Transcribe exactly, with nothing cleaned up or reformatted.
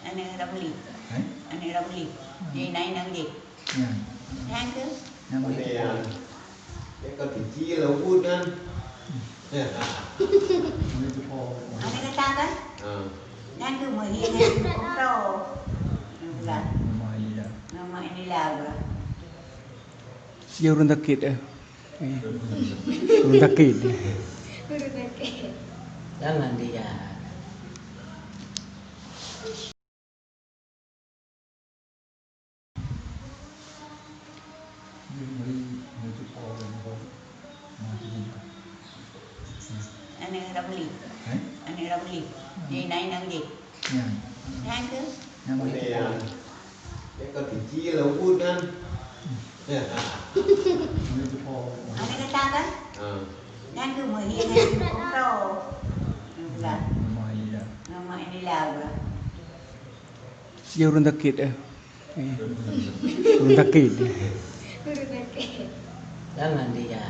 Aneuk Ramli. Eh? Aneuk Ramli. Nyan. Nyan. Nyan ke? Nyan. Nyan ka tiji lah ubit nyan. Aneuk kata kan? Ha. Nyan ke meuhi nyan. Bukan. Nama ini lah. Siya ureueng sakét, eh. Eh. Ureueng sakét. Ureueng sakét. Jangan dia. Aneuk Ramli. Eh? Aneuk Ramli. Nyan. Nyan. Nyan ke? Nyan. Nyan ka tiji lah ubit nyan. Aneuk kata kan? Ha. Nyan ke meuhi nyan. Bukan. Nama ini lah. Siya ureueng sakét, eh. Eh. Ureueng sakét. Ureueng sakét. Jangan dia.